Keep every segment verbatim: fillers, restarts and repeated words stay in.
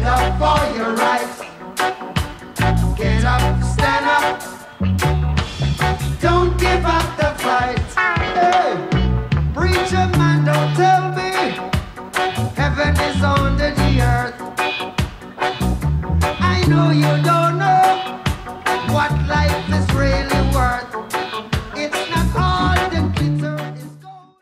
Up for your rights. Get up, stand up. Don't give up the fight. Hey, preacher man, don't tell me heaven is under the earth. I know you don't know what life is really worth. It's not all the glitter is gold.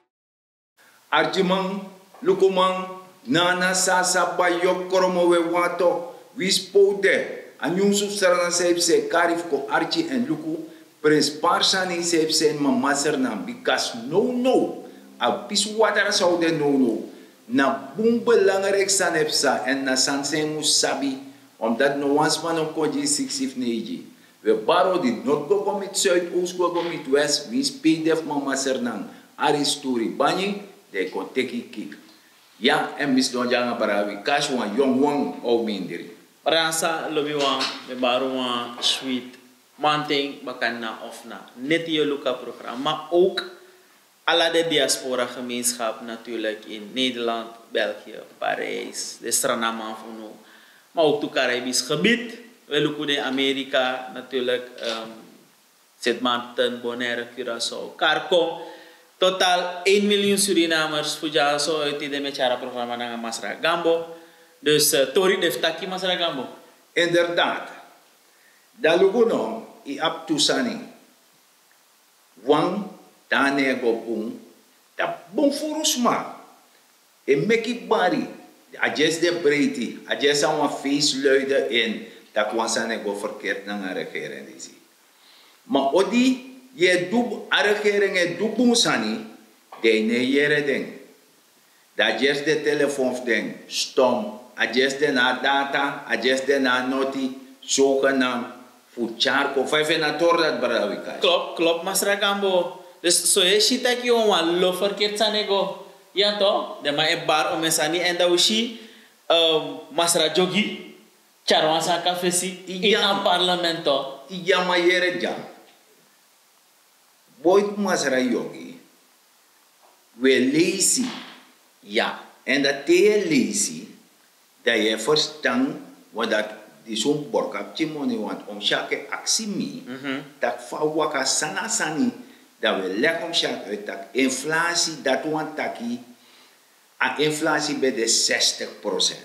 Arkiman, lukuman, nana sasa bayokromo we wato, wi spowde, a nyunsu srana san yu psa e kari fu kon arki èn luku, prenspari sani san yu psa e mamasernan, bikasi nownow a pisi watra san un de nownow, na bun belangriki sani e psa èn na sani san yu mus sabi, omdati no wan sma no kon gi yu siksi fu neigi. We bari odi noti go go miti suidowst go go miti west, winsi pe yu de fu mamasernan, ari sturi banyi, dan yu kon teki kik. Ya èn mi sidon dya nanga brada wi kasi wan yongu wan ow mindri. Brada san lobi wan, mi bari wan switi manten bakana of na neti yu luku a programa, ma ook ala den diaspora gemeenschap natuurlijk in Nederland, België, Parijs, de Srananman fu unu, maar ook to Caribisch gebied. We luku den Amerika natuurlijk, ehm, Sint Maarten, Bonaire, Curaçao, Karkong. Totaal één miljoen Surinamers fu dyaso e tide mi e tyari a programa nanga Masra Gambo. Dus, eh, tori de fu taki Masra Gambo. Inderdaad. Dan luku no, yu abi tu sani. Wan, dan a no e go bun, dan bun furu sma e meki bari. A dyesi de breiti, a dyesi a wan feisi luide en taki wan sani e go ferkert nanga a regering disi. Ma odi yu e du, a regering e du bun sani, dan yu no e yere den. Dan a dyesi de telefon fu den stom, a dyesi de na a data, a dyesi de na a noti, sogenaamd fu tyari kon. Fa yu feni a tori dati brada wi kasi. Klop, klop Masra Gambo. Dus so yu e si taki yu wan lo ferkert sani e go. Ya to, den man e bari omen sani èn dan un si, ehm, Masra Dyogi tyari wan saka fesi ini a parlement to. Ya ma yere dya. Boiti Masra Dyogi, wi e leisi. Ya. Èn dan te yu e leisi, dan yu e ferstan, want dati disi un borka pikin moni, want Oom Sjaak e aksi mi, mhm, taki fa waka san na sani, dan wi e legi Oom Sjaak uit taki inflasi, dati wani taki, a inflasi ben de zestig procent.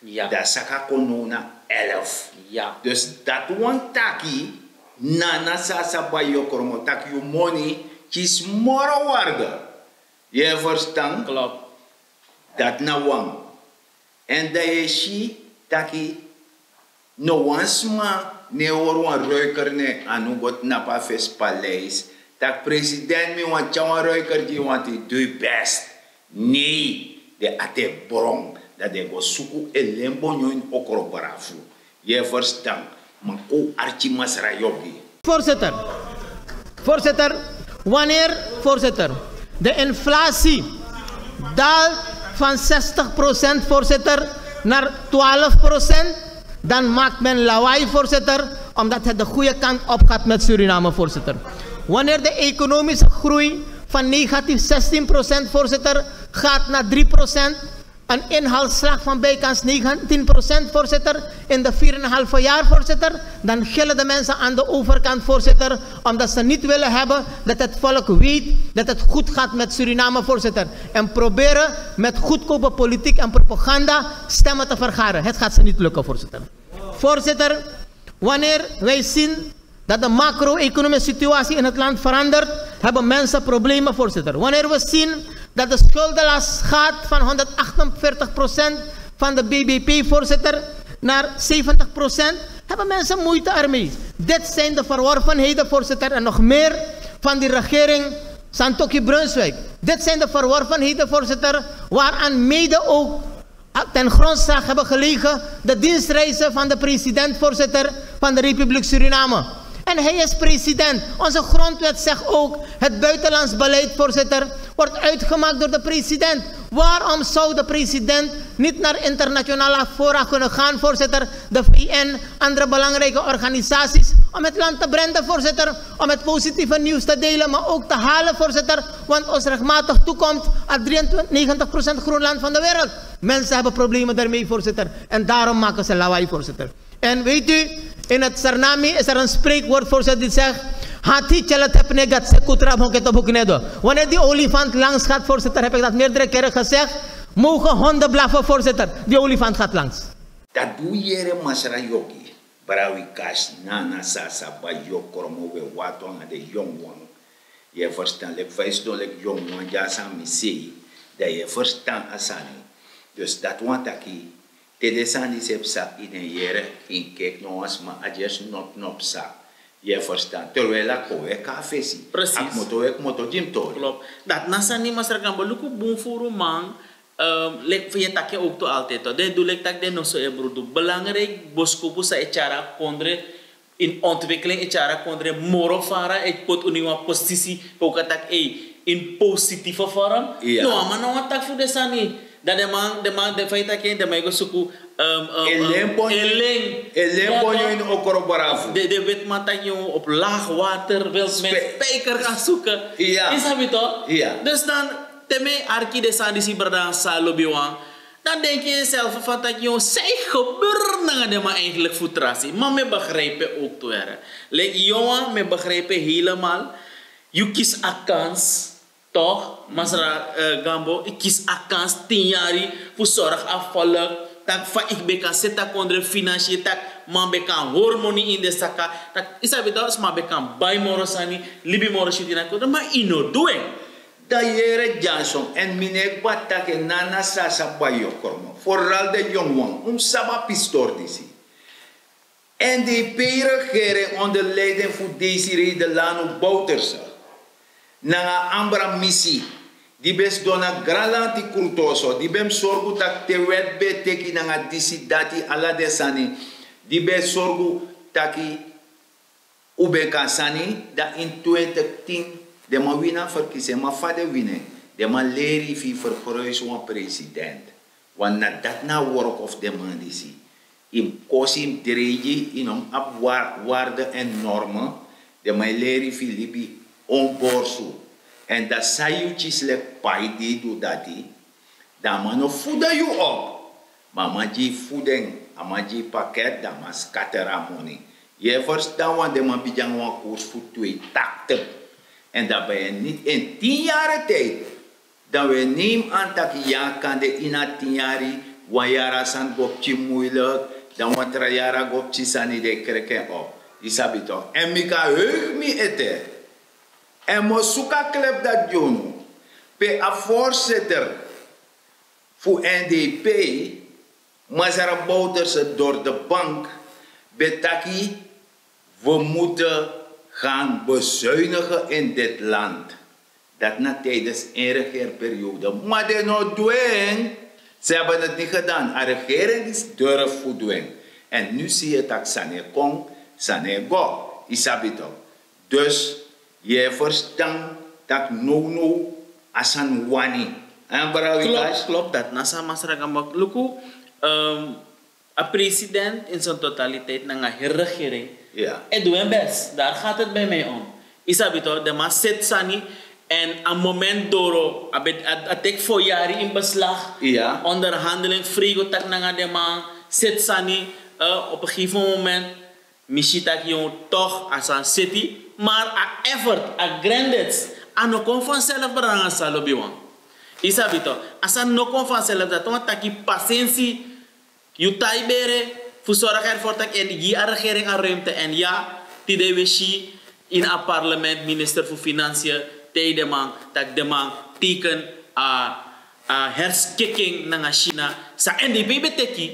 Ya. Dan a saka kon now na elf. Ya. Dus dati wani taki, nana sasa bayokromo taki yu moni kisi moro waarde. Yu e ferstan? Klop. Dati na wan. Èn dan yu e si taki no wan sma no e hori wan ruiker na en anu go tnapu a fesi paleis, taki president mi wani tyari wan ruiker gi yu, want yu du yu best. Nei, den ati e bron, dan den go suku en lembo nyon ini okro brafu. Yu e ferstan? Ma kon arki Masra Dyogi. Voorzitter, voorzitter, wanneer, voorzitter, de inflatie daalt van zestig procent, voorzitter, naar twaalf procent, dan maakt men lawaai, voorzitter, omdat het de goede kant op gaat met Suriname, voorzitter. Wanneer de economische groei van negatief zestien procent, voorzitter, gaat naar drie procent, een inhaalslag van bijkans negentien procent, voorzitter, in de vier en een halve jaar, voorzitter, dan gillen de mensen aan de overkant, voorzitter, omdat ze niet willen hebben dat het volk weet dat het goed gaat met Suriname, voorzitter, en proberen met goedkope politiek en propaganda stemmen te vergaren. Het gaat ze niet lukken, voorzitter. Voorzitter, wanneer wij zien dat de macro-economische situatie in het land verandert, hebben mensen problemen, voorzitter. Wanneer we zien dat de schuldenlast gaat van honderdachtenveertig procent van de B B P, voorzitter, naar zeventig procent, hebben mensen moeite ermee. Dit zijn de verworvenheden, voorzitter, en nog meer van die regering Santokhi Brunswijk. Dit zijn de verworvenheden, voorzitter, waaraan mede ook ten grondslag hebben gelegen de dienstreizen van de president, voorzitter, van de Republiek Suriname. En hij is president. Onze grondwet zegt ook, het buitenlands beleid, voorzitter, wordt uitgemaakt door de president. Waarom zou de president niet naar internationale fora kunnen gaan, voorzitter, de V N, andere belangrijke organisaties, om het land te branden, voorzitter, om het positieve nieuws te delen, maar ook te halen, voorzitter, want ons rechtmatig toekomt aan drieëntwintig, negentig procent Groenland van de wereld. Mensen hebben problemen daarmee, voorzitter. En daarom maken ze lawaai, voorzitter. En weet u, in het Sernami is er een spreekwoord, voorzitter, die zegt: "Hati chelet heb negat sekutra bonketo buknedo." Wanneer die olifant langs gaat, voorzitter, heb ik dat meerdere keren gezegd, mogen honden blaffen, voorzitter. Die olifant gaat langs. Dati wi yere masra yogi, brawi kas nana sasa ba yokromo we wato na de yongwan. Yu e ferstan leki fa yu sidon leki yongwan di a sani mi sei, dan yu e ferstan a sani. Dus dati wani taki te den sani disi e psa ini en yere, yu mus keki no wan sma a gersi notnop sa. Yu e ferstan terwel a kon weki a fesi, a kmoto weki kmoto gi mi tori. Klopt. Dati na sani masra gambo luku bun furu man. Leki fu yu e taki en owktu altijdi tok den du leki tak' den noso e brudu belangriki boskopu san e tyari a kondre ini ontwikkeling e tyari a kondre moro fara e poti unu ini wan posisi pe un kan taki ei ini positife forum. No a man na wan taki fu den sani dan den man den man den fa yu taki en den man e go suku. Elen pon yu ini okro brafu. Den weti man taki yu op lagi water wil men spijker kan suku. Yu sabi tok? Dus dan te mi e arki den sani disi brada nanga sisa lobi wan, dan denki yu en self fan taki yu o san e gebeur nanga den man eigenlik fu trasi ma mi e begrijpi en owktu. Leki yu wan mi e begrijpi en helemal. Yu kisi a kans tok masra gambo yu kisi a kans tin yari fu sorgu a volk, tak' fa yu ben kan seti a kondre finansier tak' man ben kan hori moni ini den saka, tak' yu sabi tok sma ben kan bai moro sani, libi moro switi na kondre ma yu no du en. Dan yere dyanson èn mi no e kba taki en nana sasa bai yu o kromo foral den yongu wan un mus sabi a pistori disi. Èn den e pei regering onder leiding fu desiree de lanu bowterse nanga ambra misi di ben sidon na granlanti krutoso di ben mus sorgu tak' te wèt ben e teki nanga disi dati ala den sani di ben e sorgu taki un ben kan sani dan ini twintig tin den man wini a ferkisi en ma fa den wini en. Den man leri yu fu yu ferkruisi wan president. Want na dati na a work of den man disi. Yu mus kosi yu mus dreigi yu no mus abi warde èn norme. Den man e leri yu fu yu libi onborsu. Èn dan san yu kisi leki pai di yu du dati dan a man no fudu yu op. Ma a man gi yu fuding a man gi yu paket dan a man skater a moni. Yu e ferstan wan den man bigin nanga wan kurs fu twee taktik. Èn dan ben yu en niti en tin yari tijdi. Dan wi e neem an taki ya kan de ini a tin yari wan yari a sani go pikin muilik dan wan tra yari a go pikin sani den e kreki en op. Yu sabi tok èn mi kan heug mi ete. Èn mi o suku a klep dati gi unu pe a voorzitter fu n d p masra bowterse dori de bank ben taki wi mutu gan bezuinige in dit land. Dati na tijdens en regeerperiode ma den no du en. Se heben dati ni gedan a regering disi durf fu du en. Èn nu si yu tak' sani e kon sani e go. Yu sabi tok? Dus yu e ferstan tak' nownow a sani wani. Klop klop dati na san masra gamba luku. A president in sin totaliteit nanga heri regering e du en bes dari gati het bij mij om. Yu sabi to den man seti sani. Èn a moment doro a teki fo yari in beslag. Onderhandeling frego taki nanga den man seti sani. Op en gegeven moment mi si taki yu tok a sani seti. Mar a effort a grandits a no kon fanself brada nanga san lobi wan. Yu sabi to a sani no kon fanself dati wan taki pasensi. Yu tai bere fu sorgu ervor taki èn gi a regering a ruimte èn ya tide wi e si ini a parlement minister fu finansiën tei den man tak' den man teken a herskiking nanga china. San n d p ben teki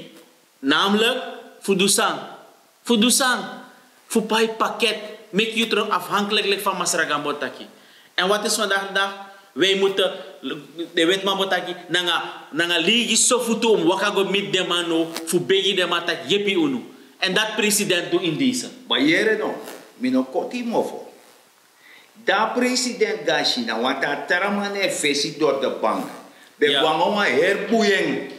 namlik fu du san fu du san fu pai paket meki yu tron afhanklik leki fa masra gambo taki. Èn wati is vandaag de dag wi mutu den wetiman bo taki nanga legi sofutu un mus waka go miti den man now fu begi den man taki yepi unu. Èn dati president du ini dese. Ma yere no, mi no koti yu mofo. Dan a president go na china wantu a tra man na en fesi dori de bank ben go nanga wan heri bui en.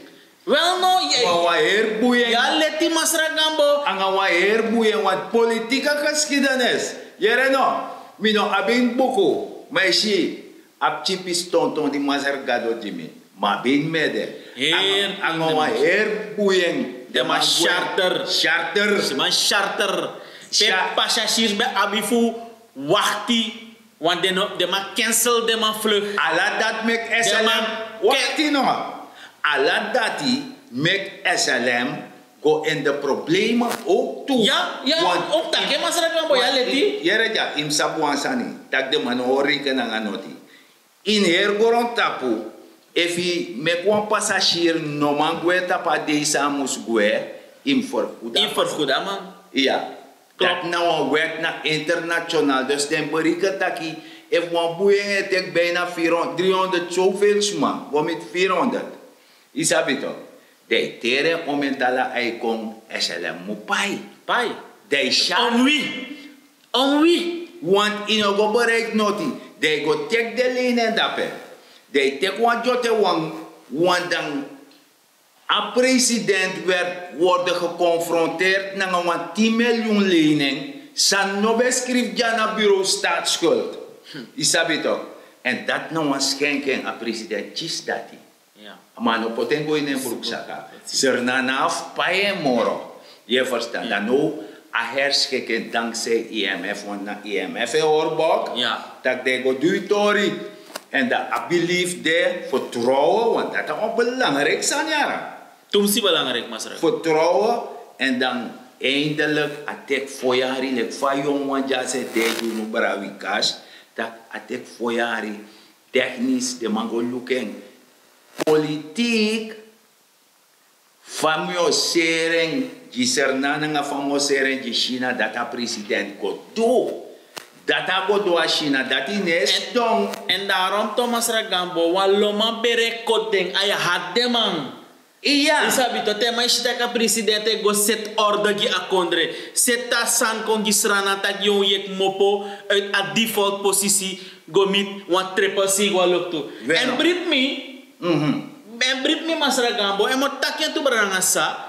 Wel no yei wan heri bui en. Yu a leti masra gambo. Nanga wan heri bui en want politike geskidenis. Yere no, mi no abi ini buku. Ma yu si a pikin pisi tonton di masra gado gi mi. Ma ben mede. Heri anga wan heri buying. Den man charter. Charter. Den man charter. Pe passagers ben abi fu wakti. Want den no den man cancel den man vlucht. Ala dat meki slm. Wakti no. Ala dati meki slm go in de problemen ook tu. Ya ya. Ook taki masra kan boya leti. Yere dya yu mus sabi wan sani, tak' den man no hori reken nanga noti. Ini heri grontapu, efu yu meki wan passagier no man gwe tapu a dei san a mus gwe, yu mus ferguda. Yu ferguda man. Iya. Dati na wan wet na international. Dus den bereken taki efu wan buying e teki bijna vierhonderd driehonderd zoveel sma go miti vierhonderd. Yu sabi tok'? Dan yu teri en omentala a e kon slm mu pai. Pai. Dan yu sya. On wi. On wi. Want yu no go bereiki noti. Dan yu go teki den leinen dape. Dan yu teki wan dyote wan wan dan a president weri worde gekonfronteerd nanga wan tin miliyun leinen san no ben skrifi dya na bureau staatsskuld. Yu sabi tok'? Èn dati na wan skenking a president kisi dati. A man no poti en go ini en bruksaka. Sernana fu pai en moro. Yu e ferstan dan now a herskik en danksei imf want na imf e hori bok. Tak' den e go du yu tori. Èn dan a bilifi de fertrouwen want dati a wan belangriki sani yara. Tumsi belangriki masra. Fertrouwen. Èn dan eindelik a teki fo yari leki fa yongu wan dyasi e de yu no brawi kas. Tak' a teki fo yari. Teknis den man go luku en. Politik. Famosering gi serna nanga famosering gi sina dati a president go du. Dati a go du a sina dati ne ston. Èn darom tomas ragambo wan loman bere koti den a ya hati den man. Iya. Yu sabi to te man yu si tak' a president e go seti orde gi a kondre. Seti a sani kon gi srana tak' yu o yeki mopo uiti a default posisi go miti wan trepel segi wan loktu. Èn briti mi. Èn briti mi masra gambo èn mi o taki en tu brada nanga sa.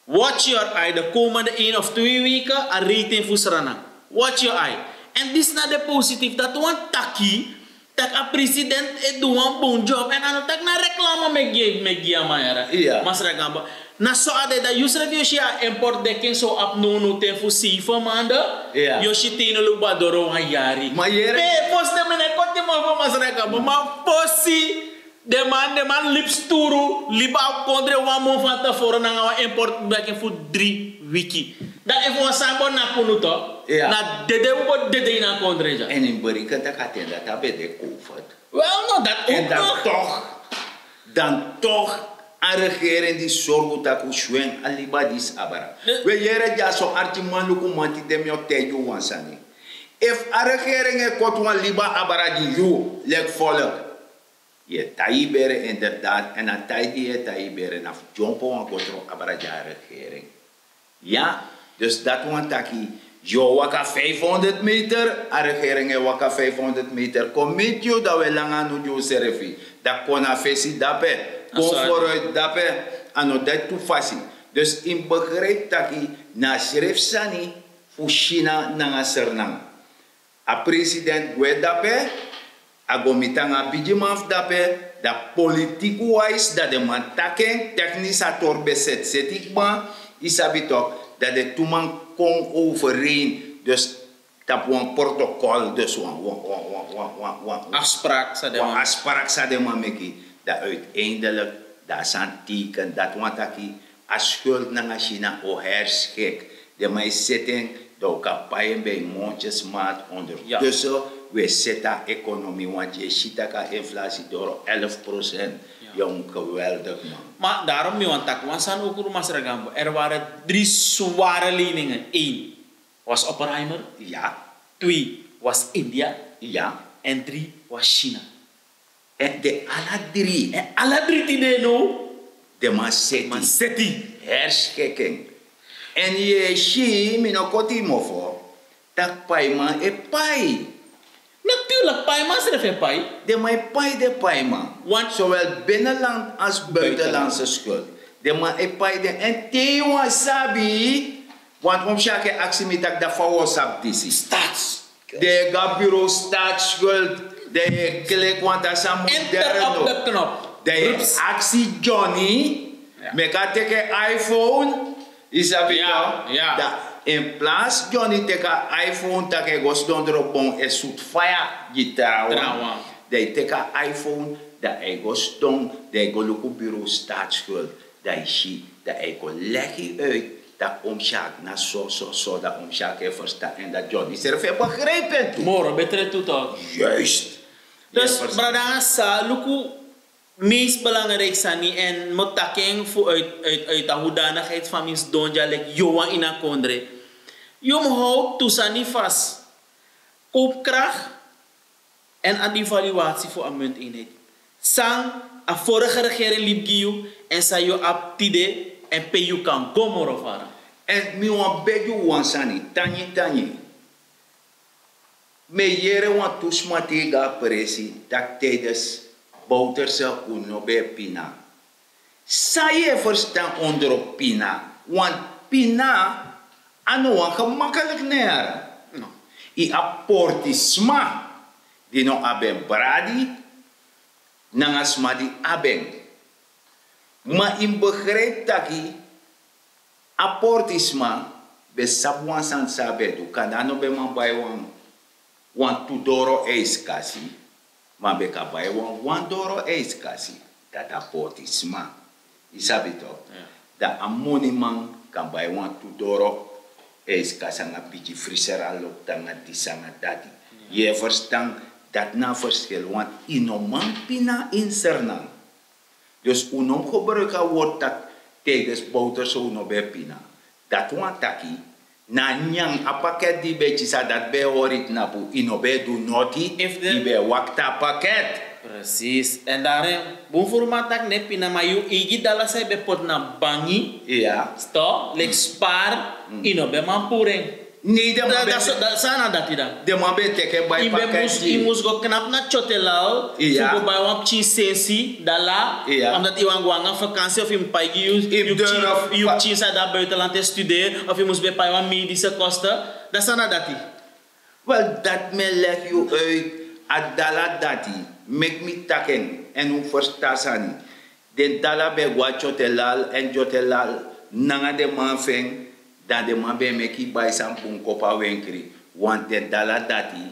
Watch your eye de komende ein of twee weken a reiten fu srana. Watch your eye. Èn disi na de positif dati wan taki tak' a president e du wan bun job èn a no tak' na reklama meki gi a man yara. Masra gambo na so a de dan yu srefi yu o si a import deki en so abi nownow ten fu seifen mande. Yu o si teineluk badoro wan yari pe fosi den mi no e koti mofo masra gambo ma fosi den man den man libi sturu libi a kondre wan mun fan taforo nanga wan import beki fu dri wiki. Dan efu wan sani bo na kunu to na dede un bo dede ini a kondre dya. Èn ini beriken tak' a ten dati a ben de covid. Wel no dati en dan tok dan tok a regering di sorgu tak' un swen a liba disi abra. We yere dyaso arkiman lukuman tide mi o taigi un wan sani. Efu a regering e koti wan liba abra gi yu leki volk, yu e tai yu bere inderdaad èn a tai di yu e tai yu bere na fu dyompo wan go tron abra gi a regering. Ya. Dus dati wan taki yu o waka vijfhonderd meter a regering e waka vijfhonderd meter kon miti yu dan wi e langa a nu gi un srefi. Dan kon na fesi dape kon foruit dape. A no dati tu fasi. Dus yu mus begrijpi taki na a srefi sani fu sina nanga sernan. A president gwe dape a go miti nanga a bigiman fu dape. Dan politikwais dan den man taki en teknis a tori ben seti seti kba. Yu sabi tok' dan den tu man kon overeen dus tapu wan protokol dus wan wan wan wan wan wan afsprak san den man meki. Dan uiteindelik dan a sani teken dati wan taki a skuld nanga sina o herskik. Den man e seti en dan un kan pai en bij mondjesmaat ondertussen. Wi e seti a ekonomi want yu e si tak' a inflasi doro elf prosent. Yu a mus geweldik man. Ma darom mi wani taki wan sani okru masra gambo er ware dri sware leningen. Een was oppenheimer. Twee was india. En dri was china. En den ala dri. En ala dri tide no. Den man seti. Herskikking. En yu e si mi no koti yu mofo tak' paiman e pai. Natuurlik paiman srefi e pai. Den man e pai den paiman. Sowel binnenland als buitenlandse skuld. Den man e pai den en te yu wan sabi. Want un mus si aki e aksi mi tak' dan fa un o sabi disi. Den e go na bureau staatsskuld. Den e kleki want a san modern no. Dan yu e aksi Johnny, meki a teki en iPhone. Yu sabi, dan in plaats Johnny teki a iPhone taki a e go sidon dropon e sutu faya gi trawan. Dan yu teki a iPhone, dan a e go sidon, dan yu go luku bureau staatsschuld. Dan yu si, dan a e go legi yu uit, dan omsyak na so so so, dan omsyak e ferstan en dan Johnny srefi e begrijpen tu. Moro betre tu tok. Juist. Dus brada nanga sisa, luku, meest belangrijk sani en mi o taki en fu uit uit uit a hoedanigheid van mi sidon dya leki yu wan ini a kondre. Yu mus how tu sani fas. Koopkracht en a devaluatie fu a munteenheid, san a vorige regering libi gi yu, en san yu abi tide, en pe yu kan go moro fara. En mi wan begi wan sani tangi tangi. Mi e yere wantu sma tigi a presi tak' tijdens bowterse un no ben e pina. San yu e ferstan ondro pina? Want pina a no wan gemakkelijk nere. Yu abi portisma di no abi en bradi nanga sma di abi en. Ma yu mus begrijpi taki a portisma ben sabi wan sani san a ben e du. Kande a no ben man bai wan wan tu doro ijskasi, ma a ben kan bai wan wan doro ijskasi. Dati a portisma. Yu sabi tok? Dan a moniman kan bai wan tu doro ijskasi nanga bigi friser a loktu nanga disi nanga dati. Yu e ferstan? Dati na a ferskil want yu no man pina ini sernan. Dus un no mus gebruiki a word tak' tijdens bowterse un no ben e pina. Dati wani taki na a nyan a paket di yu ben e kisi a dati ben e hori yu tnapu, yu no ben e du noti. Yu ben e wakti a paket. Presis. Èn dari bun furu man taki no e pina ma yu eigi dala san yu ben poti na bangi, sto leki spar, yu no ben man puru en. Nei den man ben. San na dati dan? Den man ben e teki en bai paket. Yu mus go knapu na tyotelal fu go bai wan pikin sensi dala, omdat yu wani go nanga vakansi of yu mus pai gi yu pikin san de na buitenland e studeri, of yu mus ben pai wan medische kosten. Dan san na dati? Wel, dati mi e legi yu uit. A dala dati, meki mi taki en èn un ferstan sani. Den dala ben e go na tyotelal èn tyotelal nanga den man fu en, dan den man ben e meki yu bai san bun kopu na wenkri. Want den dala dati,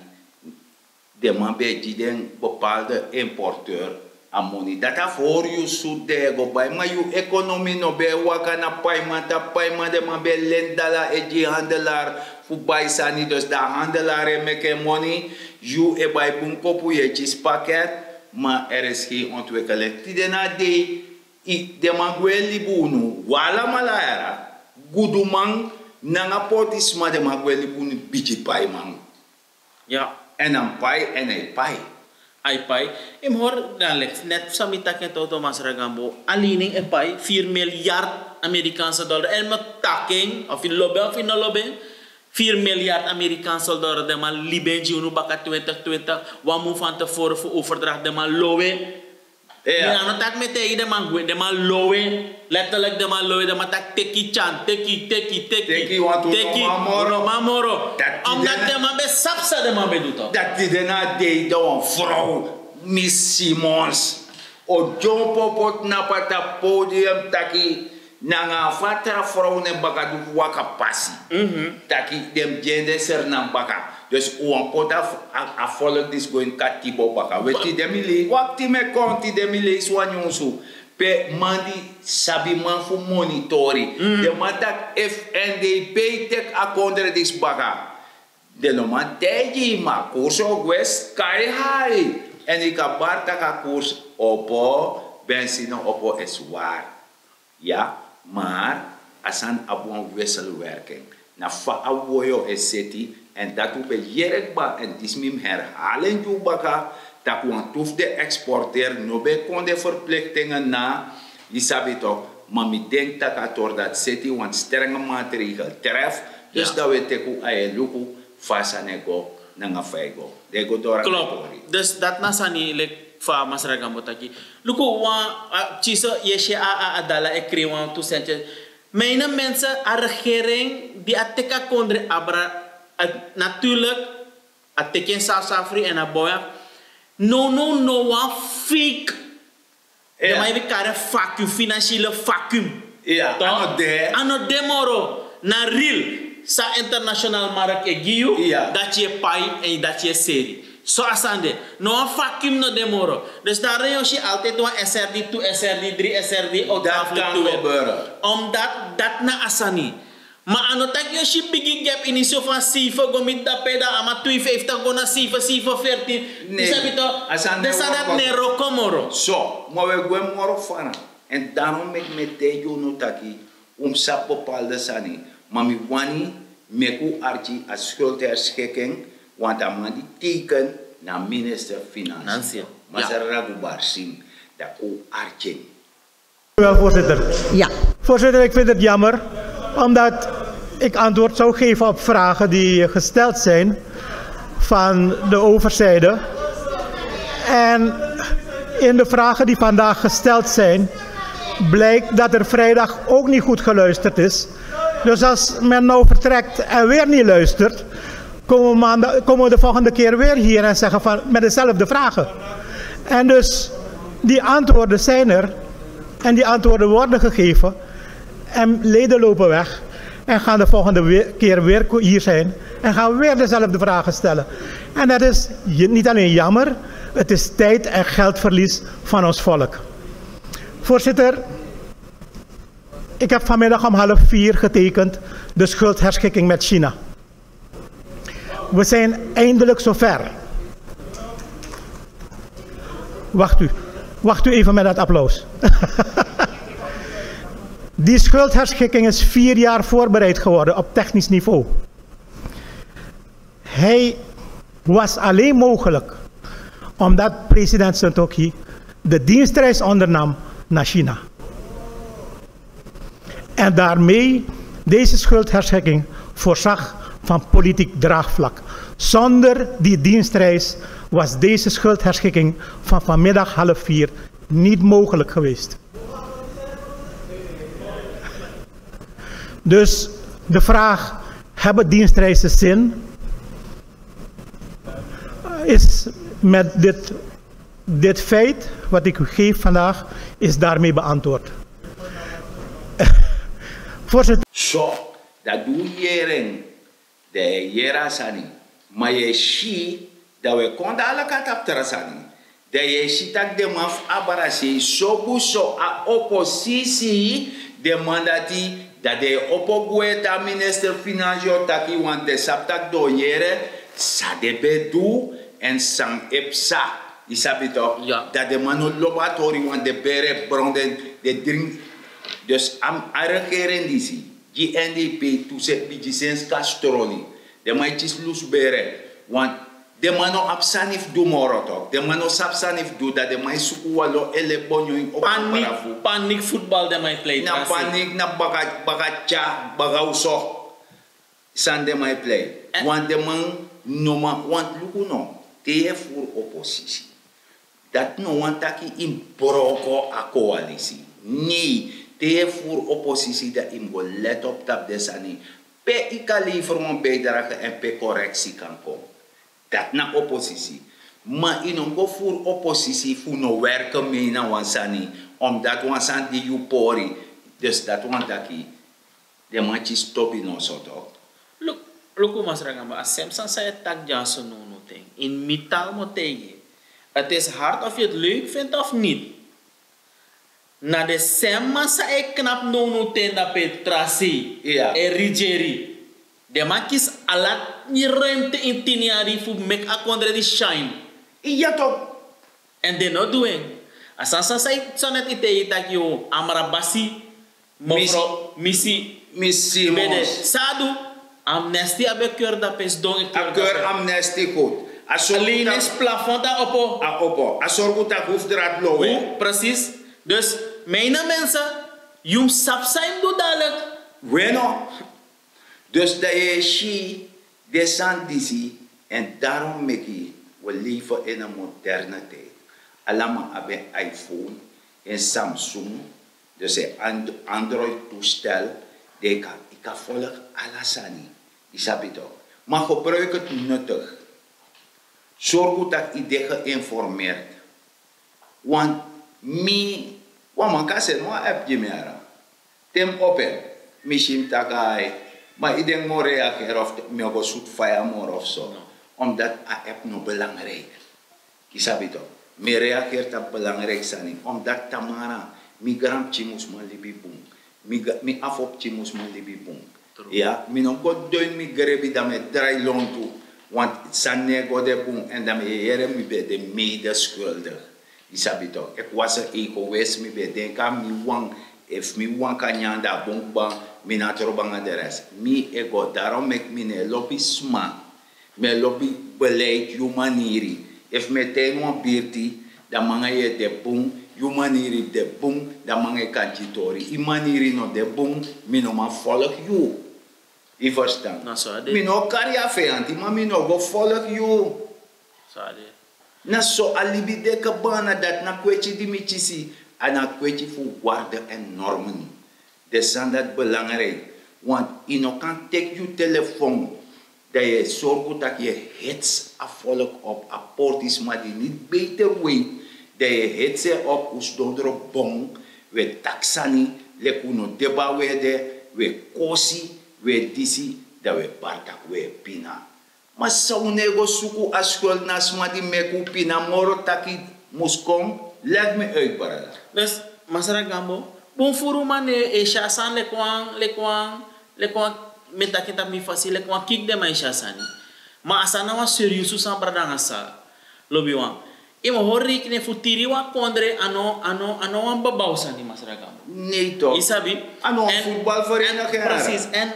den man ben e gi den bepaalde importeur a moni dati a fu hori yu sutu den e go bai ma yu ekonomi no ben e waka na paiman tapu paiman den man ben e leni dala e gi handelar fu bai sani dus dan a handelar e meki en moni. Yu e bai bun kopu yu e kisi paket. Ma er is gen ontwikeling tide na a dei. Den man gwe libi unu wi alamala yara guduman nanga portisma den man gwe libi unu bigi paiman. Ya. Èn a pai èn a e pai. A e pai. Yu mus hori dan leki net san mi taki en toto masra gambo a lening e pai vier milyard amerikaanse dollar èn mi taki en of yu lobi en of yu no lobi en. Vier milyard amerikaanse dollar den man libi en gi unu baka twintig twintig. Wan mun fan tevore fu overdracht den man lowe. Mi no taki mi e taigi den man gwe den man lowe. Letterlijk den man lowe den man taki teki tyan teki teki teki teki. Wan tu no man moro. Omdat den man ben sabi san den man ben du tok. Dati tide na a dei dan wan frow, miss simons, o dyompo poti na pata podium taki nanga a fatra frow ne baka du fu waka pasi. Taki den mus gi en den sernan baka. Dus un wani poti a folk disi go ini katibo baka we tide mi leisi wakti mi e kon tide mi leisi wan nyunsu pe man di sabi man fu monitori den man taki efu èn den e bei teki a kondre disi baka. Den no man taigi yu ma a kursu o gwe skai hai. Èn yu kan bari tak' a kursu opo bensine opo e swari. Ya, mar a sani abi wan wesselwerking. Na fa a woyo e seti èn dati un ben yere kba èn disi mi mus herhali en gi un baka tak' wantu fu den eksporteri no ben kon de ferpliktingi na. Yu sabi tok ma mi denki tak' a tori dati seti wan strengi matregel trefu. Dus dan un e teki un a e luku fa a sani e go nanga fa e go. Dan e go doro a tori. Dus dati na sani leki fa masra gambo taki luku wan kisi yu e si a dala e krei wantu senti. Mijne mensen, a regering di a teki a kondre abra, natuurlijk a teki en safsafri en a boya. No no no wan fik. Den man ebi kari en vacuum, financiële vacuum. Toch? A no de moro. Na real, san international mark e gi yu, dati yu e pai èn dati yu e seri. So a sani de. No wan vacuum no de moro. Dus daro yu o si altijd wan S R D, tu S R D, dri S R D, out of the two. Omdat dati na a sani. Ma a no taki yu o si bigi gap ini so fan seife go miti dape, dan a man twee vijftig go na seife, seife veertien. Yu sabi toch, den sani dati no e wroko moro. So, ma wi e gwe moro fara. Èn daron meki mi e taigi unu taki un mus sabi bepaalde sani. Ma mi wani meki un arki a schuldherschiking, want a man di teken na minister Financiën. Masra Ragubarsin, dan un arki en. Wel, voorzitter. Ja. Voorzitter, ik vind het jammer, omdat ik antwoord zou geven op vragen die gesteld zijn van de overzijde. En in de vragen die vandaag gesteld zijn, blijkt dat er vrijdag ook niet goed geluisterd is. Dus als men nou vertrekt en weer niet luistert, komen we, maandag, komen we de volgende keer weer hier en zeggen van, met dezelfde vragen. En dus, die antwoorden zijn er. En die antwoorden worden gegeven. En leden lopen weg. En gaan de volgende we- keer weer ko- hier zijn. En gaan weer dezelfde vragen stellen. En dat is je- niet alleen jammer. Het is tijd en geldverlies van ons volk. Voorzitter, ik heb vanmiddag om half vier getekend de schuldherschikking met China. We zijn eindelijk zover. Wacht u. Wacht u even met dat applaus. Die schuldherschikking is vier jaar voorbereid geworden op technisch niveau. Hij was alleen mogelijk omdat president Santokhi de dienstreis ondernam naar China. En daarmee deze schuldherschikking voorzag van politiek draagvlak. Zonder die dienstreis was deze schuldherschikking van vanmiddag half vier niet mogelijk geweest. Dus de vraag: hebben dienstreizen zin? Is met dit, dit feit wat ik u geef vandaag, is daarmee beantwoord. Voorzitter. So, dat doe je. Den e yere a sani. Ma yu e si, dan wi e kon dala kati a tra sani. Dan yu e si tak' den man fu abra sei sobu so a oposisi, den man dati, dan den e opo gwe te a minister finansi o taki, want den sabi tak' den o yere san den ben du, èn san e psa. Yu sabi tok'? Dan den man no lobi a tori, want den bere e bron, den e dringi. Dus a regering disi gi N D P tu se bigi sensi kan stroni. Den man e kisi lusu bere. Want den man no abi sani fu du moro tok'. Den man no sabi sani fu du, dan den man e suku wan lo ele bonyo ini opo. Panik futbal den man e plei. Na panik, na baga, baga tya, baga uso. San den man e plei. Want den man no man, want luku no, te yu e furu oposisi. Dati no wani taki yu mus broko a koalisi. Nei, te yu e furu oposisi dan yu mus go let op tapu den sani. Pe yu kan lever wan bijdrage èn pe koreksi kan kon. Dati na oposisi. Ma yu no mus go furu oposisi fu no werke mei na wan sani. Omdat wan sani di yu pori. Dus dati wani taki den man kisi tobi noso tok'. Luku, luku Masra Gamba, a sem sani san yu e taki dyaso nownow ten. Ini mi taal mi o taigi yu. Het is hard of je het leuk vindt of niet. Na den sem man san e knapu nownow ten dape, tra sei, e rigeri. Den man kisi ala den ruimte ini tin yari fu meki a kondre disi shine. Iya tok'. Èn den no du en. A sani san, san, san neti yu taigi taki yu amrabasi, mevrouw Misi, Misi Bede, san a du? Amnesty a ben keur dape, sidon e keur dape. A keur amnesty goed. A sorgu taki, plafond a opo. A opo. A sorgu taki hoofdraad lowe. Precies. Dus, mijne mensen, yu mus sabi san yu mus du dadelijk. Weno. Dus dan yu e si den sani disi, èn daarom meki wi leven in een moderne tijd. Ala man abi en iPhone, en Samsung, dus en and-, Android toestel, dan yu kan, yu kan volg ala sani. Yu sabi tok'. Maar gebruik het nuttig. Sorgu taki yu de geïnformeerd. Want mi Wan man kan seni wan app gi mi yara. Te mi opo en, mi si mi taki ai. Ma yu denki mi o reageri of mi o go sutu faya moro of so? Omdat a app no belangrijk. Yu sabi tok, mi reageri tapu belangrijk sani omdat tamara mi granpikin mus man libi bun. Mi afo pikin mus man libi bun. Ya, mi no go doin mi grebi dan mi e drai lontu. Want sani no e go de bun èn dan mi e yere mi ben de mede skuldig. Yu sabi tok, efu wasi egoist mi ben e denki a mi wan. Efu mi wan kan nyan dan a bun kba. Mi na trobo nanga de rest mi e go darom meki mi no e lobi sma. Mi e lobi beleid yu maniri. Efu mi e tan ini wan birti dan mi nanga yu e de bun. Yu maniri de bun dan mi nanga yu kan gi tori. Yu maniri no de bun. Mi no man folg yu. Yu ferstan? Mi no o kari yu a feyanti ma mi no o go folg yu. Na so a libi de kebana dati na kweti di mi kisi. A na kweti fu warde èn normeni. Den sani dati belangrijk. Want yu no kan teki yu telefon dan yu e sorgu tak' yu e hits a volk op a portisma di niti beter weit. Dan yu e hits en op un sdondro bon. Un e taki sani leki un no de bun a un ede. Un e kosi. Un e disi dan un e bari tak' un e pina. Ma san un no e go suku a skuldu na sma di meki un pina moro taki mus kon? Legi mi uit brada. Dus masra gambo, bun furu man e si a sani leki wan leki wan leki wan mi e taki en tapu mi fasi leki wan kiki den man e si a sani. Ma a sani na wan seriusu sani brada nanga sara. Lobiwan, yu mus hori reikeni fu tiri wan kondre a no a no a no wan babaw sani masra gambo. Nei tok. Yu sabi? A no wan futbal vereniging. Presis èn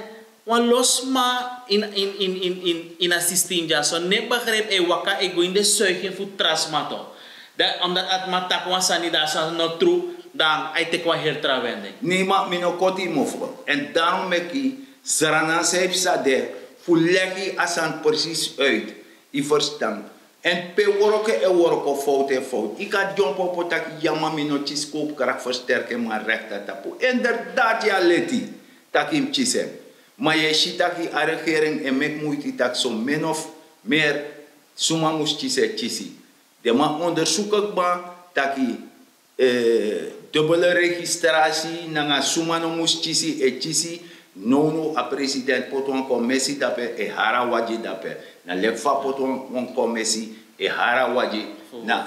wan lo sma ini a sistem dya so no e begripi e waka e go ini den suigin fu tra sma tok. Dan omdati a sma taki wan sani dan a sani no tru, dan a e teki wan heri tra wending. Nei ma mi no koti yu mofo èn darom meki srana san yu psa de fu legi a sani presis uit. Yu ferstan? Èn pe wroko e wroko fowtu e fowtu yu kan dyompo opo taki ya ma mi no kisi kowpu krakti fersterki en man rekti a tapu inderdati yu a leti. Tak' yu mus kisi en. Ma yu e si tak' a regering e meki muiti tak' so min of meri suma mus kisi e kisi. Den man ondersuku kba tak' dubele registrasi nanga suma no mus kisi e kisi. Nownow a president poti wan komesi dape e hari a wagi dape. Na leki fa a poti wan komesi e hari a wagi na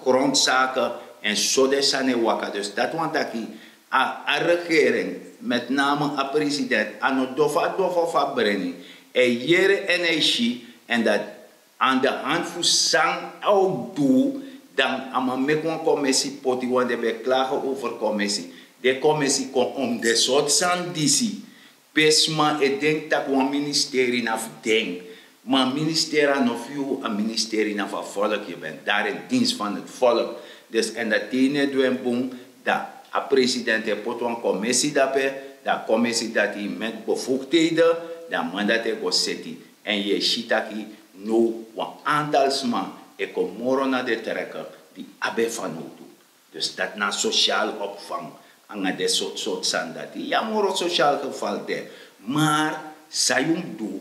grondsake. Èn so den sani e waka dus dati wani taki a regering met name a president a no dofo a dofo fu a breni. A e yere èn a e si èn dati an de hand fu san a o du. Dan a man meki wan komesi poti wan den ben e klage over komesi. Den komesi kon om den sortu sani disi pe sma e denki tak' wan ministeri na fu den. Ma a ministeri a no fu yu a ministeri na fu a volk yu ben dari en dinsi fan heti volk. Dus èn dati te yu no e du en bun dan a president e poti wan komesi dape. Dan a komesi dati meti bevoktheden dan a man dati e go seti. Èn yu e si taki now wan antal sma e kon moro na den treke di abi en fanowdu. Dus dati na a sosial opvang nanga den sortu sortu sani dati ya moro sosial gefal de. Mar san yu mus du?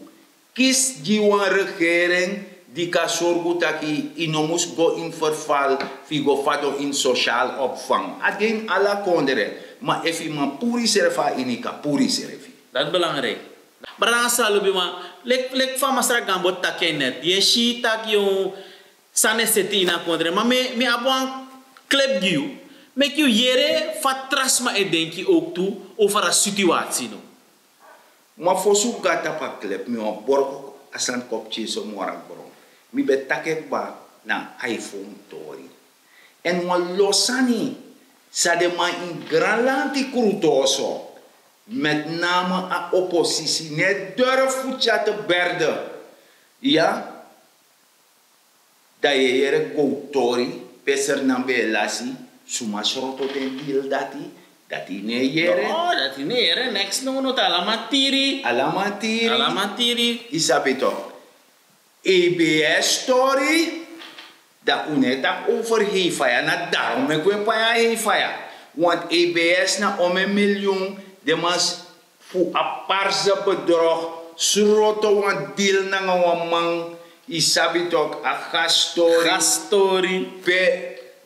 Kisi gi wan regering di kan sorgu taki yu no mus go ini ferval fu yu go fadon ini sosial opvang a de ini ala kondre. Ma efu yu man puru yusrefi a ini yu kan puru yusrefi. Dati belangriki. Brada nanga sra lobiman, leki fa masra gambo taki en net yu e si tak' yu sani e seti ini a kondre ma mi abi wan klep gi yu. Meki yu yere fa tra sma e denki owktu over a situasi no. Ma fosi un go na tapu a klep mi wani borgo a sani kon pikin so moro na gron. Mi ben taki en kba na a iphone tori. Èn wan lo sani san den man ini granlanti krutu oso, met name a oposisi no e durfu tyari te berde. Iya. Dan yu e yere gowtori pe sernan ben e lasi suma sroto den dil dati. Dati yu no e yere. Dati yu no e yere neks no no ta alaman tiri. Alaman tiri. Yu sabi tok. Ebs tori. Dan un no e taki over hei faya na darom meki un e pai a hei faya. Want ebs na ome milyun. Den man fu a parse bedrog sroto wan dil nanga wan man. Yu sabi tok a gastori. Pe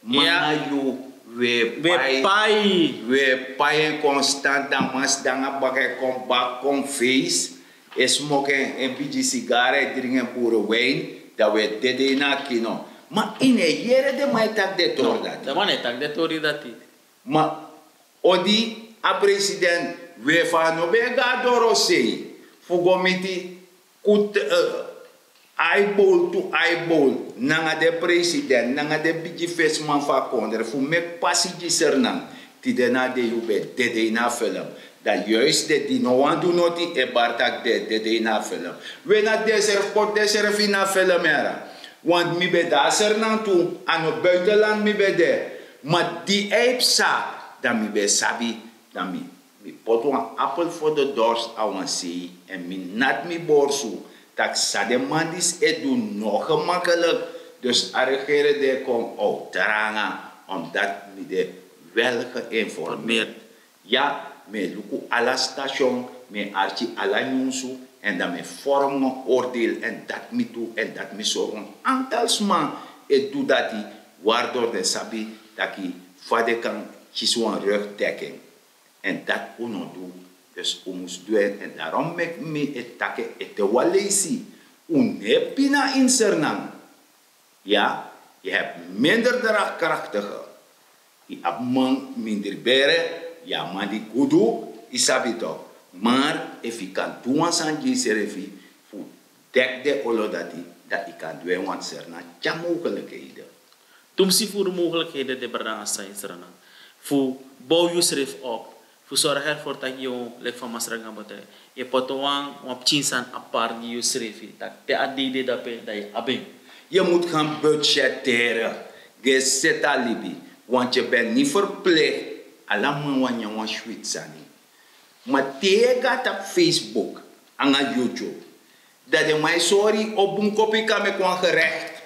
man na yu. We pai. We pai en konstant, dan man sidon nanga baka, e kon bak kon feis. E smoki en, en bigi sigara, e dringi en buruwin. Dan we dede ini a kino. Ma ini e yere den man e taki den tori dati. Den man e taki den tori dati. Ma odi a president, we fa a no ben e go na dorosei fu go miti, kut, eh, eyeball to eyeball nanga den president, nanga den bigi fesiman fu a kondre, fu meki pasi gi Sranan. Tide na a dei un ben dede ini a film. Dan juist den di no wani du noti e bari tak' den e dede ini a film. We na densrefi poti densrefi ini a film, yara. Want mi ben de na Sranan tu, a no buitenland mi ben de. Ma di a e psa, dan mi ben sabi, dan mi, mi poti wan appel voor de dorst a wan sei, èn mi nati mi borsu, tak' san den man disi e du no gemakkelijk. Dus a regering di e kon, o, tranga, omdat mi de wel geïnformeerd. Ya, mi e luku ala station, mi e arki ala nyunsu, èn dan mi e vorm wan oordeel, èn dati mi du, èn dati mi sori wan aantal sma e du dati, waardoor den sabi taki fa den kan kisi wan rugdekking. Èn dati un no du, dus un mus du en, èn daarom meki mi e taki en ete wan leisi. Un no e pina ini Sranan. Ya, yu hebi minder draagkrachtige. Yu abi man mindri bere, yu abi man di gudu, yu sabi toch. Maar efu yu kan du wan sani gi yusrefi fu deki den olo dati, dan yu kan du en, want Sranan tyari mogelijkheden. Tumsi furu mogelijkheden di e bra nanga san ini Sranan. Fu bow yusrefi op. Fu sorgu ervoor taki yu, leki fa masra Gambo taki, yu e poti wan, wan pikin sani apart gi yusrefi, tak' te a dei de drape, dan yu abi en. Yu mus gaan budgetteren, geseti a libi, want yu ben niet verplicht, ala man wani nyan wan switi sani. Ma te yu e go na tapu Facebook, nanga YouTube, dan den man e sori yu o bun kopu yu kan meki wan gerecht.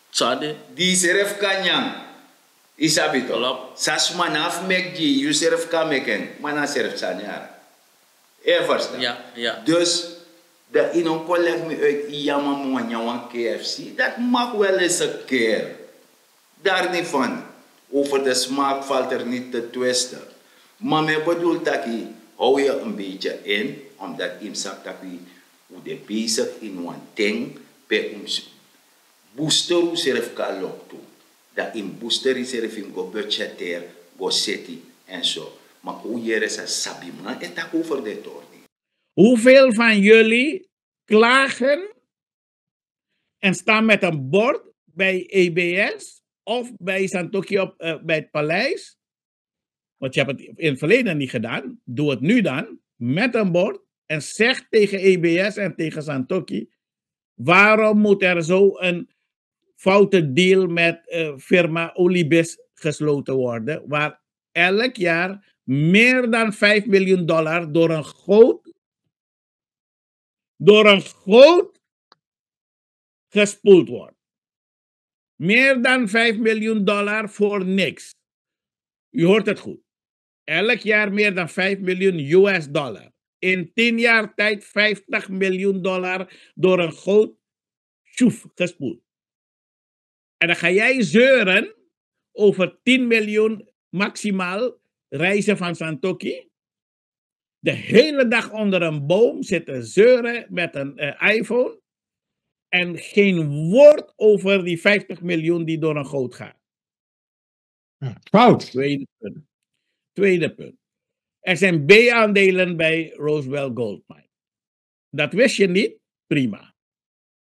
San a de? Di yusrefi kan nyan. Yu sabi toch? Klopt. San sma no abi fu meki gi yu, yusrefi kan meki en, ma na srefi sani yara. Yu e ferstan? Ya, ya. Dus, dan yu no kon legi mi uit, yu yama mi wani nyan wan K F C. Dat mag wel eens een keer. Daar niet van. Over de smaak valt er niet te twisten. Ma mi e bedoel taki, hou je een beetje in, omdat yu mus sabi taki un de bezig ini wan ting pe un mus booster unsrefi kon na loktu. Dan yu mus booster yusrefi, yu mus go budgetteren, go seti en so. Ma kon un yere san sabiman e taki over den tori. Hoeveel van jullie klagen en staan met een bord bij E B S of bij Santokhi op, eh, bij het paleis? Want je hebt het in het verleden niet gedaan. Doe het nu dan, met een bord, en zeg tegen E B S en tegen Santokhi: waarom moet er zo een foute deal met, eh, firma Olibis gesloten worden, waar elk jaar meer dan vijf miljoen dollar door een goot, door een goot gespoeld wordt? Meer dan vijf miljoen dollar voor niks. U hoort het goed. Elk jaar meer dan vijf miljoen U S dollar. In tien jaar tijd vijftig miljoen dollar door een goot sjoef gespoeld. En dan ga jij zeuren over tien miljoen maximaal reizen van Santokhi. De hele dag onder een boom zitten zeuren met een, eh, iPhone. En geen woord over die vijftig miljoen die door een goot gaan. Fout. Tweede punt. Tweede punt. Er zijn B-aandelen bij Roswell Goldmine. Dat wist je niet? Prima.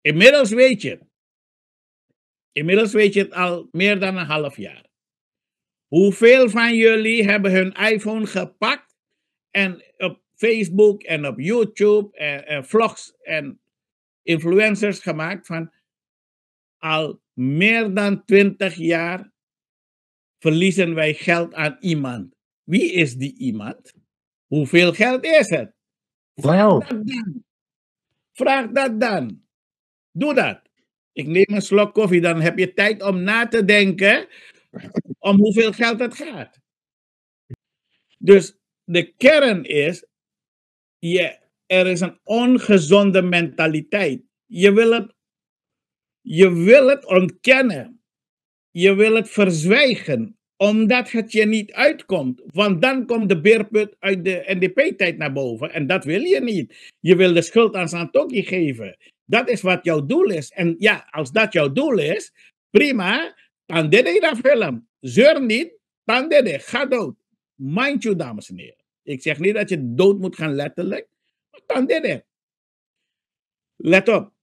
Inmiddels weet je het. Inmiddels weet je het al meer dan een half jaar. Hoeveel van jullie hebben hun iPhone gepakt en op Facebook en op YouTube en, en vlogs en influencers gemaakt van: al meer dan twintig jaar verliezen wij geld aan iemand. Wie is die iemand? Hoeveel geld is het? Vraag dat dan. Vraag dat dan. Doe dat. Ik neem een slok koffie, dan heb je tijd om na te denken om hoeveel geld het gaat. Dus de kern is, je, er is een ongezonde mentaliteit. Je wil het, je wil het ontkennen. Je wil het verzwijgen. Omdat het je niet uitkomt. Want dan komt de beerput uit de N D P-tijd naar boven. En dat wil je niet. Je wil de schuld aan Santokhi geven. Dat is wat jouw doel is. En ja, als dat jouw doel is, prima. Tan dede in a film. Zeur niet. Tan dede. Ga dood. Mind you, dames en heren. Ik zeg niet dat je dood moet gaan letterlijk. Maar tan dede. Let op.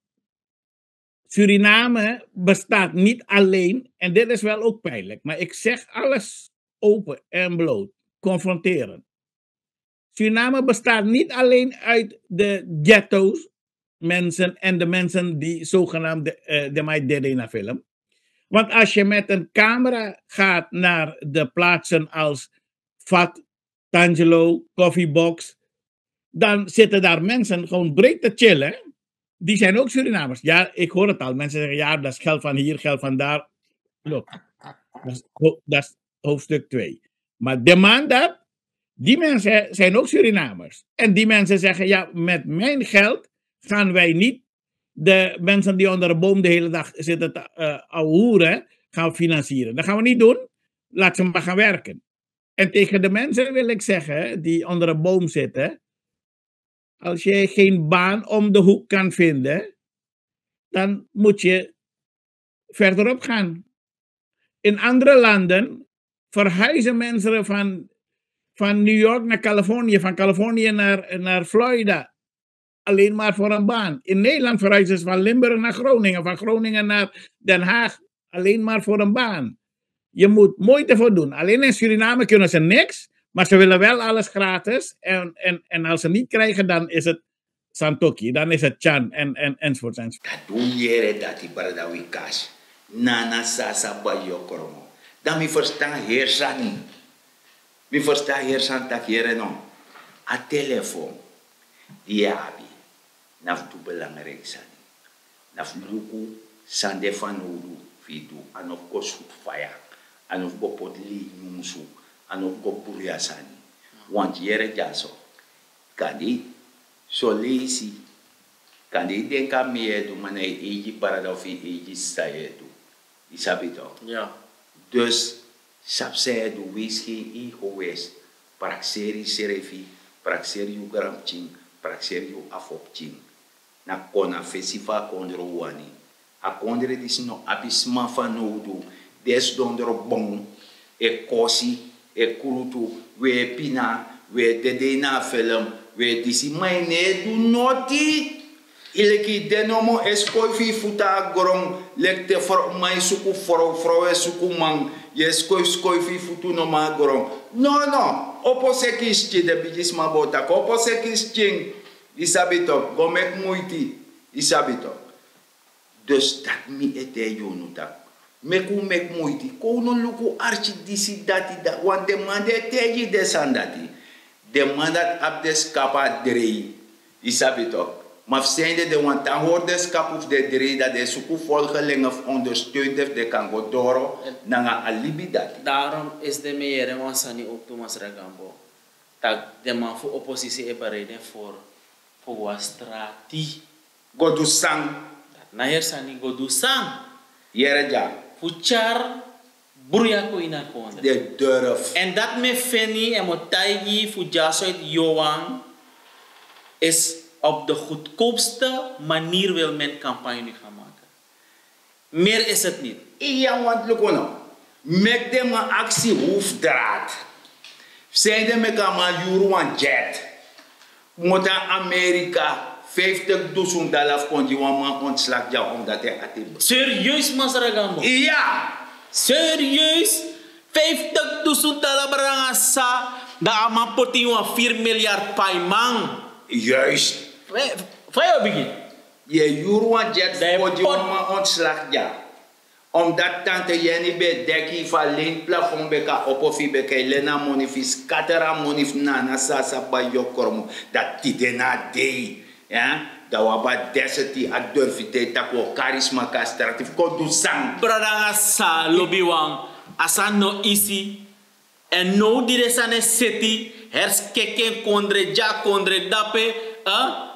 Suriname bestaat niet alleen, en dit is wel ook pijnlijk, maar ik zeg alles open en bloot, confronterend. Suriname bestaat niet alleen uit de ghetto's, mensen en de mensen die zogenaamd de, uh, de Mai Dede in een film. Want als je met een camera gaat naar de plaatsen als Fat, Tangelo, Coffeebox, dan zitten daar mensen gewoon breed te chillen. Die zijn ook Surinamers. Ja, ik hoor het al. Mensen zeggen, ja, dat is geld van hier, geld van daar. Look, dat is, ho- dat is hoofdstuk twee. Maar de man dat, die mensen zijn ook Surinamers. En die mensen zeggen, ja, met mijn geld gaan wij niet de mensen die onder de boom de hele dag zitten te uh, gaan financieren. Dat gaan we niet doen. Laat ze maar gaan werken. En tegen de mensen wil ik zeggen die onder een boom zitten, als jij geen baan om de hoek kan vinden, dan moet je verderop gaan. In andere landen verhuizen mensen van, van New York naar Californië, van Californië naar, naar Florida. Alleen maar voor een baan. In Nederland verhuizen ze van Limburg naar Groningen, van Groningen naar Den Haag. Alleen maar voor een baan. Je moet moeite voor doen. Alleen in Suriname kunnen ze niks, maar ze willen wel alles gratis. En, en, en als ze niet krijgen, dan is het Santoki, dan is het Chan en, en, enzovoort, enzovoort. Dati un yere dati, brada Wikas. Nana sasa bai yu o krongo. Dan mi ferstan heri sani. Mi ferstan heri sani taki, yere no. A telefon di yu abi, na fu du belangrijk sani. Na fu luku san de fanowdu fu yu du. A no fu go sutu faya. A no fu go poti lei nyunsu. A no fu go bruya sani. Want yere dyaso, kande, son leisi, kande yu denki a mi yu e du, ma na yu eigi brada of yu eigi sisa yu e du. Yu sabi tok. Dus sabi san yu e du, weisi gen egois. Prakseri yusrefi, prakseri yu granpikin, prakseri yu afo pikin. Na kon na fesi fu a kondre un wani. A kondre disi no abi sma fanowdu. Den sidon dro bon, e kosi, e krutu, un e pina, un e dede ini a felem, un e disi, ma yu no e du noti. Yu leki yu de nomo e skoifi yu futu na gron, leki te man e suku frow, frow e suku man, yu e skoifi skoifi yu futu nomo na gron. Nono, opo seki yu skin, den bigisma bo taki opo seki yu skin. Yu sabi tok, go meki muiti. Yu sabi tok. Dus dati mi e taigi unu taki, meki un meki muiti, kon un no luku arki disi dati dati. Want den man di e taigi yu den sani dati, den man dati abi den skapu a drei. Yu sabi tok. Ma fu sanede den wani tan hori den skapu fu den drei, dan den e suku folgelinge fu ondersteun den fu den kan go doro nanga a libi dati. Daarom esi den mi e yere wan sani owktu, Masra Gambo, tak' den man fu oposisi e bereid en fu go a strati. Go du san? Dati na heri sani, go du san? Yere dya. Fu tyari bruya kon ini a kondre. Den durf. En dati mi e feni, en mi o taigi fu dyaso ete, Johan, is op de goedkoopste manier wil men campagne nu gaan maken. Meer is het niet. Iya, want luku no. Meki den man aksi hoofdraad. Fu sanede meki a man yuru wan jet, kmoto na Amerika, vijftig dusun dala fu kon gi wan man ontslag dya, omdat en ati. Serieus, Masra Gambo? Iya. Serieus? Vijftig dusun dala, brada nanga sisa, dan a man poti ini wan vier miljard paiman. Juist. Fa yu o bigin? Yu e yuru wan jet fu kon gi wan man ontslag dya. Omdat tante Yeni ben e deki yu fu a lei plafon, bika opo fu yu, bika yu leni a moni fu yu, skateri a moni fu Nana Sasa bai yu o krongo. Dan tide na a dei, dan un abi a deseti, a durfiteit taki un o kari sma kon na strati fu kon du san? Brada nanga sisa, lobiwan, a sani no isi. Èn now di den sani e seti, herskeki en kondre dya, kondre dape, eh?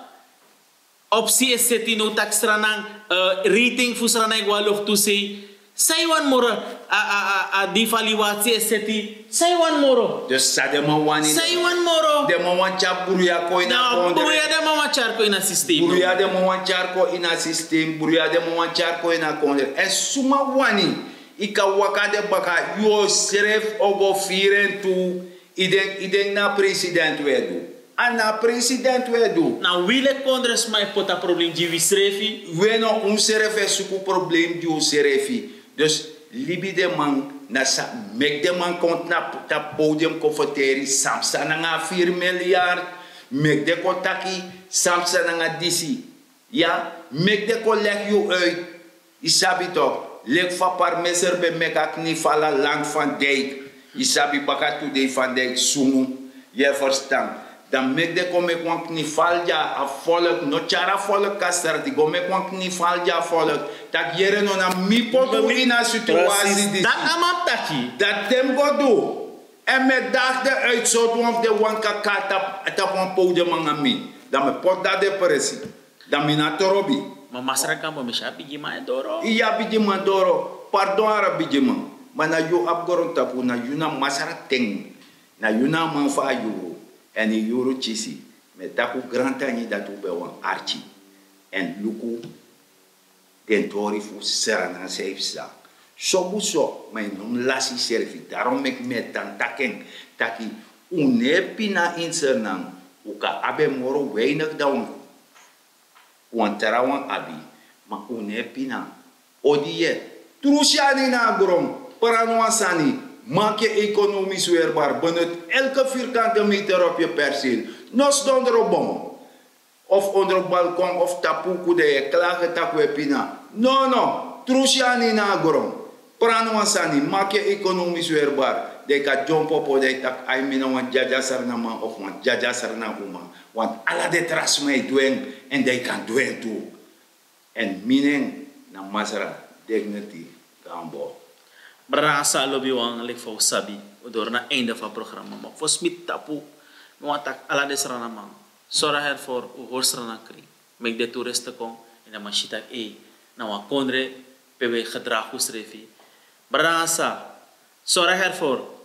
Opsi e seti now taki Sranan, eh, rating fu Sranan e go na loktu sei. San yu wani moro? A, a, a, a devaluatie e seti. San yu wani moro? Dus san den man wani? San yu wani moro? Den man wani tyari bruya kon ini a kondre. Bruya den man wani tyari kon ini a systeem. Bruya den man wani tyari kon ini a systeem. Bruya den man wani tyari kon ini a kondre. Èn suma wani? Yu kan waka de baka, yu srefi o go firi en tu. Yu denki, yu denki na a president wi e du? A no na a president wi e du. Na wi leki kondresma e poti a problem gi wi srefi. Wi no, unsrefi e suku problem gi unsrefi. Dus libi den man, na san meki den man kon na tapu podium kon ferteri san psa nanga a firi milyard. Meki den kon taki san psa nanga disi. Ya, meki den kon legi yu uit. Yu sabi tok, leki fa parmeser ben meki a knifal a land Van Dijk. Yu sabi baka tu dei Van Dijk sungu. Yu e ferstan? Dan meki den kon meki wan knifal gi a folk, no tyari a folk kasra, di go meki wan knifal gi a folk. Tak' yere no, na mi poti unu ini a situasi disi. Dati a man taki. Dati den mus go du. Èn mi e dagi den uit, sortu wan fu den wan kaka tapu, tapu wan podium nanga mi. Dan mi e poti dati den presi. Dan mi no abi trobi. Ma masra Gambo, mi si a bigiman e doro. Iya, bigiman doro. Pardon, a bigiman. Ma na yu abi grontapu, na yu na masra ten. Na yu na a man fu a yuru. Èn yu yuru kisi. Mi e taki un grantangi dati un ben wan arki. Èn luku den tori fu Sranan san yu psa. So bun so, ma yu no mus lasi yusrefi. Daarom meki mi e tan taki en, taki un no e pina ini Sranan. Un kan abi en moro weinig dan wan wan trawan abi, ma un no e pina. Odi yet, tru syani na a gron, prani wan sani, maki en ekonomisch weerbaar, benut elke vierkante meter op je perceel. No sidon dro bom, of ondro balkon of tapu uku dan yu e klage tak' un e pina. No, no, tru syani na a gron. Prani wan sani, maki en ekonomisch weerbaar. Dan yu kan dyompo opo dan yu taki, ai, mi na wan dyadya Sranan man of wan dyadya Sranan uma. Want ala den tra sma e du en, èn dan yu kan du en tu. Èn mi nen na masra Dignity Gambo. Brada nanga sisa, lobiwan, leki fa un sabi, un doro na einde fu a programa. Ma fosi mi tapu, mi wani taki ala den Sranan man, sori ervoor un hori Sranan krin. Meki den tu reste kon, èn dan man si taki, ei, na wan kondre pe un e gedragi unsrefi. Brada nanga sisa, sori ervoor.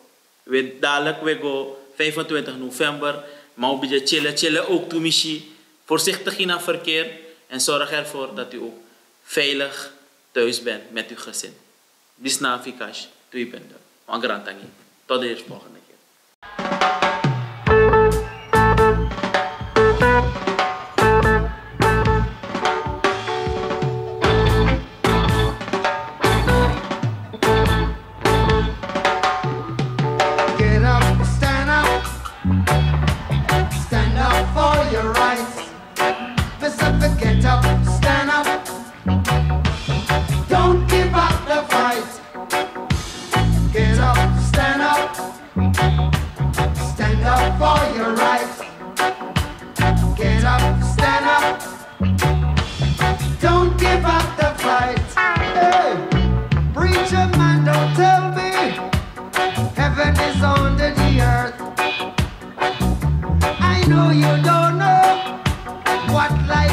We, dadelijk we go vijfentwintig november. Ma un bigin tyele, tyele ook tu, mi si. Voorzichtig in het verkeer. En zorg ervoor dat u ook veilig thuis bent met uw gezin. Disi na Vikash, tu yu bende. Wan grantangi. Tot de eerstvolgende keer. Get up, stand up, stand up for your rights. Pacific, get up, stand up. Don't give up the fight. Get up, stand up. Stand up for your rights. Get up, stand up. Don't give up the fight. Hey, preacher man, don't tell me heaven is under the earth. I know you don't know what life